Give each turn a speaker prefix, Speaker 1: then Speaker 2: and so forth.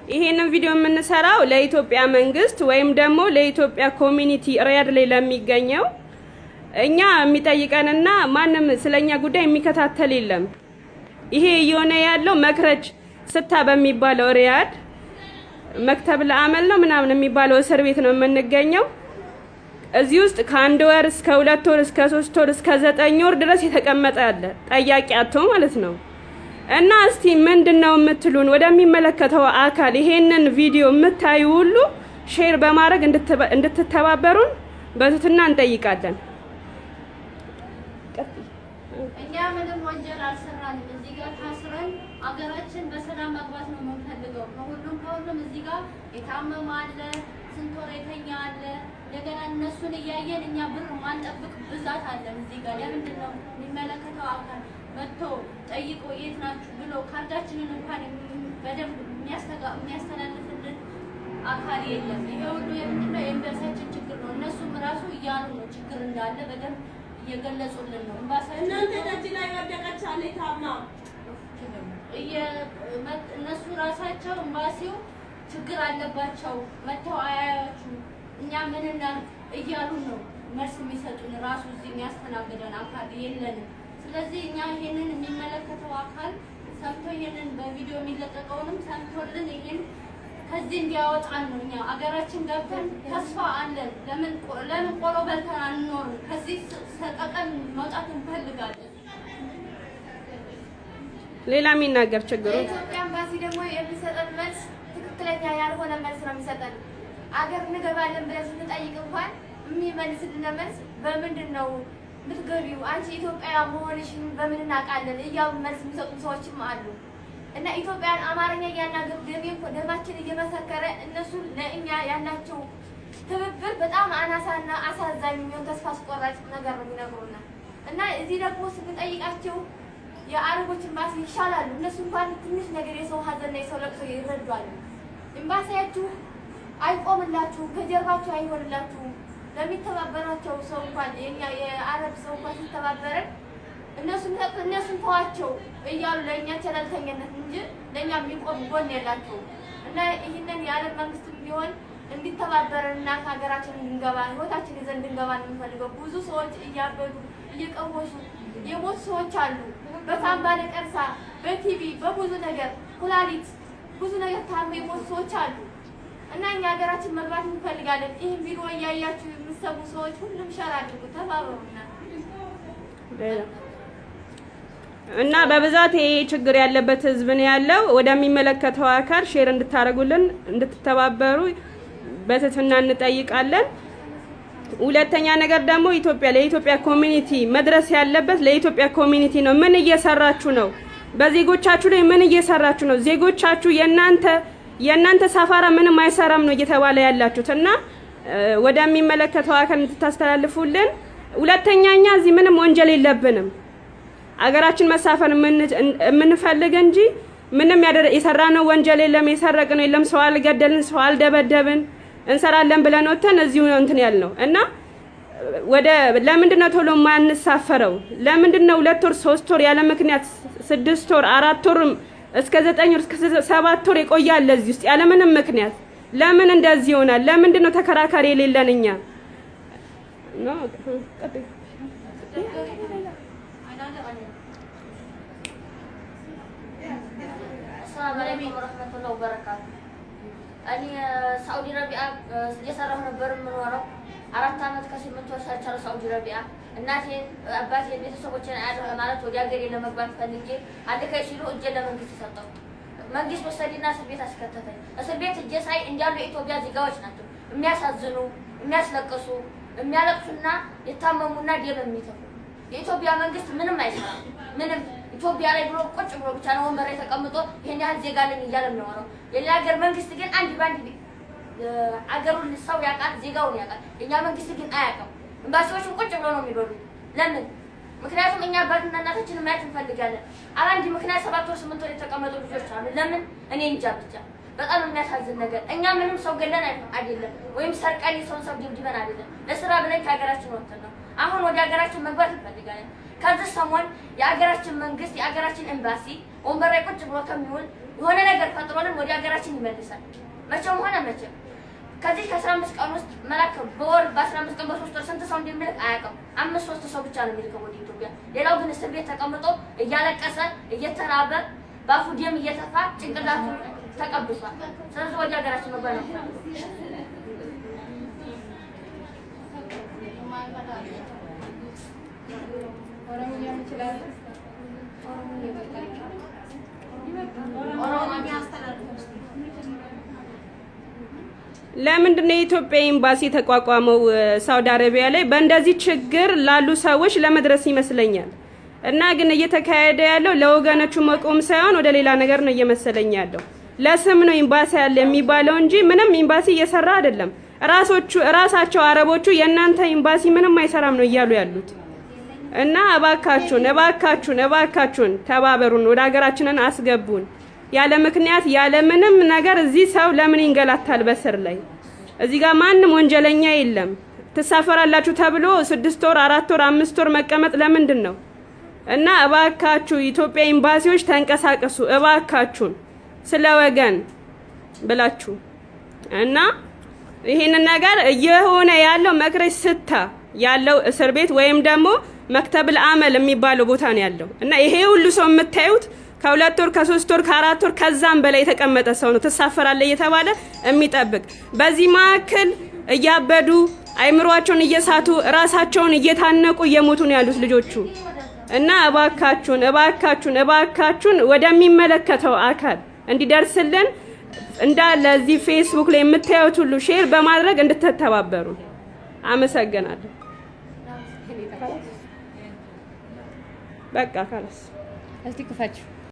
Speaker 1: ይሄንን ቪዲዮ የምንሰራው ለኢትዮጵያ መንግስት ወይም ደግሞ ለኢትዮጵያ community ሪያድ ላይ ለሚገኘው፣ እኛ የሚጠይቀንና ማንም ስለኛ ጉዳይ የሚከታተል የለም። ይሄ እየሆነ ያለው መክረጅ ስታ በሚባለው ሪያድ مكتب العمل ነው ምናምን የሚባለው እስር ቤት ነው የምንገኘው። እዚህ ውስጥ ከ1 ወር እስከ 2 ወር እስከ 3 ወር እስከ 9 ወር ድረስ የተቀመጠ አለ፣ ጠያቂ አጥቶ ማለት ነው። እና እስቲ ምንድን ነው የምትሉን? ወደሚመለከተው አካል ይሄንን ቪዲዮ የምታዩ ሁሉ share በማድረግ እንድትተባበሩን በትህትና እንጠይቃለን።
Speaker 2: እኛ ምንም ወንጀል አልሰራንም። እዚህ ጋር ታስረን አገራችን በሰላም መግባት ነው የምንፈልገው። ከሁሉም ከሁሉም እዚህ ጋር የታመመ አለ፣ ስንት ወር የተኛ አለ። እንደገና እነሱን እያየን እኛ ብር ማንጠብቅ ብዛት አለን እዚህ ጋር። ለምንድን ነው የሚመለከተው አካል መጥቶ ጠይቆ የት ናችሁ ብሎ ካርዳችንን እንኳን በደንብ የሚያስተላልፍልን አካል የለም። ይሄ ሁሉ የምንድን ነው? የኤምባሲያችን ችግር ነው። እነሱም ራሱ እያሉ ነው ችግር እንዳለ በደንብ እየገለጹልን ነው። ኤምባሲያችን
Speaker 3: እናንተ ደጅ ላይ ወደቀች አለ ታማ።
Speaker 2: እነሱ ራሳቸው ኤምባሲው ችግር አለባቸው፣ መጥተው አያያችሁ፣ እኛ ምን እናድርግ እያሉ ነው መልስ የሚሰጡን። ራሱ እዚህ የሚያስተናግደን አካል የለንም። ስለዚህ እኛ ይሄንን የሚመለከተው አካል ሰምቶ ይሄንን በቪዲዮ የሚለቀቀውንም ሰምቶልን ይሄን ከዚህ እንዲያወጣን ነው። እኛ አገራችን ገብተን ተስፋ አለን። ለምን ቆሎ በልተን አንኖርም? ከዚህ ሰቀቀን መውጣት እንፈልጋለን።
Speaker 1: ሌላ የሚናገር ችግሩ
Speaker 4: የኢትዮጵያ ኤምባሲ ደግሞ የሚሰጠን መልስ ትክክለኛ ያልሆነ መልስ ነው የሚሰጠን። አገር እንገባለን ብለን ስንጠይቅ እንኳን የሚመልስልን መልስ በምንድን ነው ምትገቢው፣ አንቺ ኢትዮጵያ መሆንሽን በምን እናውቃለን እያሉ መልስ የሚሰጡን ሰዎችም አሉ። እና ኢትዮጵያን አማርኛ እያናገሩ ደሜ ደማችን እየመሰከረ እነሱ ለእኛ ያላቸው ትብብር በጣም አናሳና አሳዛኝ የሚሆን ተስፋ አስቆራጭ ነገር ነው የሚነግሩና። እና እዚህ ደግሞ ስንጠይቃቸው የአረቦች ኤምባሲ ይሻላሉ። እነሱ እንኳን ትንሽ ነገር የሰው ሀዘንና የሰው ለቅሶ ይረዷሉ። ኤምባሲያችሁ አይቆምላችሁም፣ ከጀርባችሁ አይሆንላችሁም። ለሚተባበራቸው ሰው እንኳን የኛ የአረብ ሰው እንኳን ሲተባበረን እነሱን ተዋቸው እያሉ ለእኛ ቸለልተኝነት እንጂ ለእኛ የሚቆም ጎን የላቸውም። እና ይህንን የዓለም መንግስትም ቢሆን እንዲተባበረንና ከሀገራችን እንድንገባ ህይወታችን ይዘን እንድንገባ ነው የምንፈልገው። ብዙ ሰዎች እያበዱ እየቀወሱ የሞቱ ሰዎች አሉ። በሳምባ ነቀርሳ፣ በቲቢ፣ በብዙ ነገር ኩላሊት፣ ብዙ ነገር ታሞ የሞቱ ሰዎች አሉ። እና እኛ ሀገራችን መግባት እንፈልጋለን። ይህን ቪዲዮ እያያችሁ የምትሰሙ ሰዎች ሁሉም share አድርጉ፣ ተባበሩና።
Speaker 1: ሌላ እና በብዛት ይሄ ችግር ያለበት ህዝብ ነው ያለው። ወደሚመለከተው አካል share እንድታደርጉልን እንድትተባበሩ በትህትና እንጠይቃለን። ሁለተኛ ነገር ደግሞ ኢትዮጵያ ለኢትዮጵያ community መድረስ ያለበት ለኢትዮጵያ community ነው። ምን እየሰራችሁ ነው? በዜጎቻችሁ ላይ ምን እየሰራችሁ ነው? ዜጎቻችሁ የእናንተ سفارة ምንም አይሰራም ነው እየተባለ ያላችሁት እና ወደሚመለከተው አካል እንድታስተላልፉልን። ሁለተኛ እኛ እዚህ ምንም ወንጀል የለብንም። አገራችን መሳፈር የምንፈልግ እንጂ ምንም የሰራነው ወንጀል የለም፣ የሰረቅነው የለም፣ ሰው አልገደልን፣ ሰው አልደበደብን። እንሰራለን ብለን ወጥተን እዚሁ ነው እንትን ያልነው። እና ወደ ለምንድን ነው ቶሎ የማንሳፈረው? ለምንድን ነው 2 ወር 3 ወር ያለ ምክንያት 6 ወር 4 ወርም እስከ 9 ወር እስከ 7 ወር የቆያለ እዚህ ውስጥ ያለ ምንም ምክንያት? ለምን እንደዚህ ይሆናል? ለምንድን ነው ተከራካሪ የሌለን እኛ? No፣ ቀጥይ።
Speaker 5: السلام عليكم ورحمة الله وبركاته። እኔ ሳኡዲ አረቢያ እየሰራሁ ነበር የምኖረው። 4 ዓመት ከ8 ወር ሰርቻለሁ ሳኡዲ አረቢያ። እናቴን፣ አባቴን፣ ቤተሰቦቼን አያለሁ ለማለት ወደ ሀገሬ ለመግባት ፈልጌ አልከኝ ሲሉ እጄን ለመንግስት ሰጠው። መንግስት ወሰደና እስር ቤት አስከተተኝ። እስር ቤት እጄ ሳይ እንዳሉ የኢትዮጵያ ዜጋዎች ናቸው። የሚያሳዝኑ፣ የሚያስለቅሱ፣ የሚያለቅሱና የታመሙና ደም የሚተፉ። የኢትዮጵያ መንግስት ምንም አይሰራም። ምንም ኢትዮጵያ ላይ ብሎ ቁጭ ብሎ ብቻ ነው ወንበር ላይ ተቀምጦ ይሄን ያህል ዜጋ አለኝ እያለ የሚያወራው። የሌላ ሀገር መንግስት ግን አንድ ባንድ አገሩን ሰው ያውቃል፣ ዜጋውን ያውቃል። የእኛ መንግስት ግን አያውቅም። ኤምባሲዎችን ቁጭ ብሎ ነው የሚበሉ። ለምን? ምክንያቱም እኛ አባትና እናታችንን ማየት እንፈልጋለን። አላንድ ምክንያት 7 ወር 8 ወር የተቀመጡ ልጆች አሉ። ለምን? እኔ እንጃ ብቻ። በጣም የሚያሳዝን ነገር፣ እኛ ምንም ሰው ገለን አይደለም፣ ወይም ሰርቀን የሰውን ሰው ደብድበን አይደለም። ለስራ ብለን ከሀገራችን ወጥተን ነው። አሁን ወደ ሀገራችን መግባት እንፈልጋለን። ከዚህ ሰሞን የሀገራችን መንግስት የሀገራችን ኤምባሲ ወንበር ላይ ቁጭ ብሎ ከሚውል የሆነ ነገር ፈጥሮልን ወደ ሀገራችን ይመልሳል። መቼም ሆነ መቼም ከዚህ ከ15 ቀን ውስጥ መላክ በወር በ15 ቀን በ3 ወር ስንት ሰው እንደሚልክ አያውቅም። አምስት ሶስት ሰው ብቻ ነው የሚልከው ወደ ኢትዮጵያ። ሌላው ግን እስር ቤት ተቀምጦ እያለቀሰ እየተራበ በአፉ ደም እየተፋ ጭንቅላቱ ተቀብሷል። ስለዚህ ወደ ሀገራችን መግባት ነው።
Speaker 1: ለምንድን ነው የኢትዮጵያ ኤምባሲ የተቋቋመው ሳውዲ አረቢያ ላይ? በእንደዚህ ችግር ላሉ ሰዎች ለመድረስ ይመስለኛል። እና ግን እየተካሄደ ያለው ለወገኖቹ መቆም ሳይሆን ወደ ሌላ ነገር ነው እየመሰለኝ ያለው። ለስም ነው ኤምባሲ ያለ የሚባለው እንጂ ምንም ኤምባሲ እየሰራ አይደለም። ራሶቹ ራሳቸው አረቦቹ የእናንተ ኤምባሲ ምንም አይሰራም ነው እያሉ ያሉት። እና እባካችሁን እባካችሁን እባካችሁን ተባበሩን፣ ወደ ሀገራችንን አስገቡን። ያለ ምክንያት ያለ ምንም ነገር እዚህ ሰው ለምን ይንገላታል? በስር ላይ እዚህ ጋር ማንም ወንጀለኛ የለም። ትሳፈራላችሁ ተብሎ 6 ወር 4 ወር 5 ወር መቀመጥ ለምንድን ነው? እና እባካችሁ ኢትዮጵያ ኤምባሲዎች ተንቀሳቀሱ፣ እባካችሁን ስለ ወገን ብላችሁ። እና ይህንን ነገር እየሆነ ያለው مخرج ستة ያለው እስር ቤት ወይም ደግሞ مكتب العمل የሚባለው ቦታ ነው ያለው። እና ይሄ ሁሉ ሰው የምታዩት ከ2 ወር ከ3 ወር ከ4 ወር ከዛም በላይ የተቀመጠ ሰው ነው ትሳፈራለህ እየተባለ የሚጠብቅ። በዚህ መካከል እያበዱ አይምሯቸውን እየሳቱ ራሳቸውን እየታነቁ እየሞቱ ነው ያሉት ልጆቹ። እና እባካችሁን እባካችሁን እባካችሁን ወደሚመለከተው አካል እንዲደርስልን እንዳለ እዚህ ፌስቡክ ላይ የምታዩት ሁሉ share በማድረግ እንድትተባበሩ አመሰግናለሁ። በቃ خلاص።
Speaker 6: እስቲ ክፈችው።